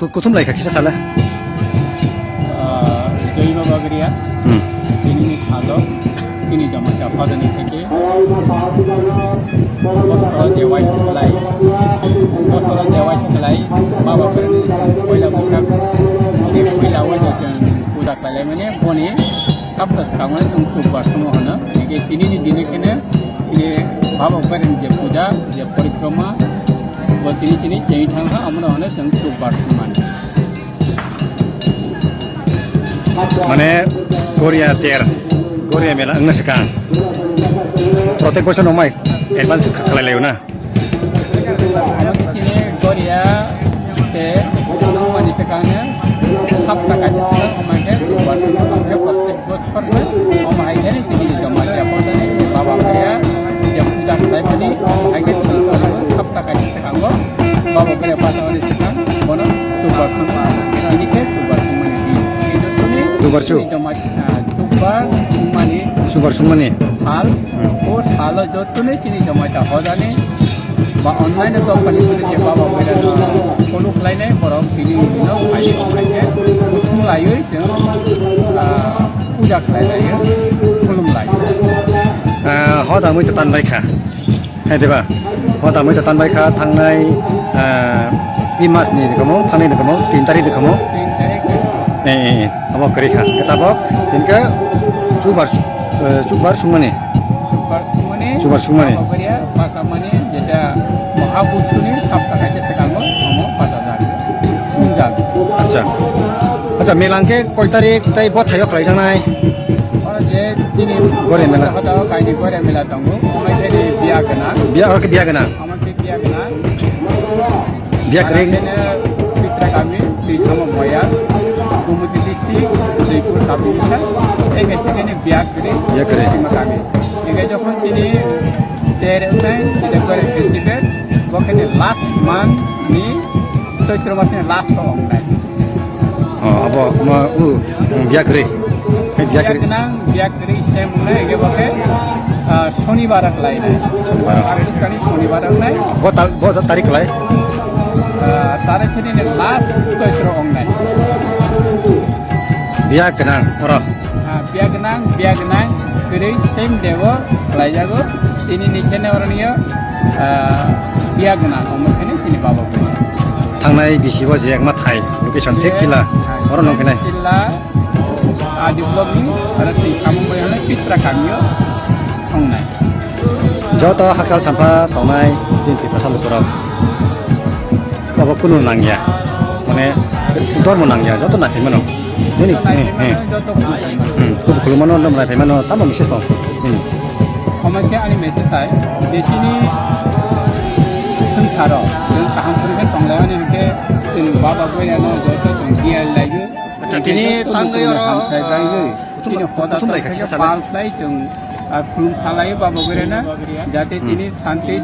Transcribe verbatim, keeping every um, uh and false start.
Ku-, kuthum lai kha kisa sala. Ah, Jai Baba Gria, Hmm. Tini ni salo, tini joma cha pada ni theke. Bosoro je waisa khlai, bosoro je waisa khlai, Baba Gria ni poila bwsak, tini poila waisa chwng puja khlai lai mani, boni sapta swkang mani chwng chukbar sumo hwno. Eke tini ni dini kene, tini Baba Gria ni je puja, je porikroma, bo tini chini chengwi thang kha, omono hwno chwng chukbar sumani. Mane Goria ter, Goria mela wngna swkang. Protek bosor no mai advance khlai laio na. Ano chini Goria te mani swkang sapta kaisa swkang, omo khe chukbar sumani, omo khe protek bosor no omo hai khe chini joma khe Baba Gria je puja khlai mani, hai khe chini sapta kaisa swkango Baba Gria basa mani swkang bono chukbar sumani. Ini khe chukbar sumani di. Chukbar chu? Chini joma, ah, chukbar sumani. Chukbar sumani. Sal. Hmm. O salo jottoni chini joma ta hojani. Ba online to pali pali je Baba Gria no follow khlainai borok bini bini no phai khlainai. Buthung laiwi chwng, ah, puja khlai lai, khulum lai. Ah, hoda mui to tan bai kha. Hai diba? Hoda mui to tan bai kha thangnai, ah, i mas ni rikamo, thangnai rikamo, tin tarik rikamo. Tin tarik. Eh, eh, eh, abo kwrwi kha. Tabok, tinka chubar, eh, chubar sungmani. Chubar sungmani. Chubar sungmani. Abo kwrwi ya, pasamani, jeta Mahabusuni sapta kaisa sekango, omo pasajar. Sunjal. Acha. Acha, melang khe koi tarik tai bothayo khlai janai? Oro je chini Gore mela. Hoda kaini Gore mela tongo. Omo khe ni biya gana. Biya, oro khe biya gana. Omo khe biya gana. Biya kering. Kene Pitra kami, Pisamo Moya, Gumudi district, Jaipur sub division. Eke sekene biya kering. Biya kering. Pima kami. Eke jokhon chini ter unai, chini Gore festival. Bo kene last month ni Chaitra mas ni last ong nai. Oh, abo ma u, um, biya kwrwi. Hai biya kwrwi. Biya gwnang, biya kwrwi sem wngnai, ege bo khe, ah, Shonibar khlai nai. Shonibar. Ar iskani Shonibar wngnai. Bo tal-, bo tarik khlai? Ah, tarik khe nini last Chaitra ong nai. Biya gwnang, oro. Ah, biya gwnang, biya gwnang, kwrwi same day o khlaijago. Tini ni khe ne oro niyo, ah, biya gwnang, omo khe ne tini baba bo. Thangnai bisi bo je ekma thai, location thik Thila. Oro nong khe nai. Thila, ah, development, aro twi khamung bai hwnwi Pitra kamio thongnai. Joto hakchal sampha tongnai, tini Tiprasa lukurok. Abo kunu nangya. Mane, dormo nangya, joto naiphai mano. Nini, eh, eh. Hmm, kubu khulumano, nom naiphai mano, tamo message tong. Hmm. Omo khe ani message hai, je chini swngcharo, chwng kaham phuru khe tong lai mani hwnkhe, chwng baba boyano joto chwng diya lai o. Acha, tini tangwi oro, hamkrai bai o. Kuthum, chini hoda kuthum bai kha kisa salai. Pal khlai chwng, ah, khulum salai o baba boyano, jate tini santi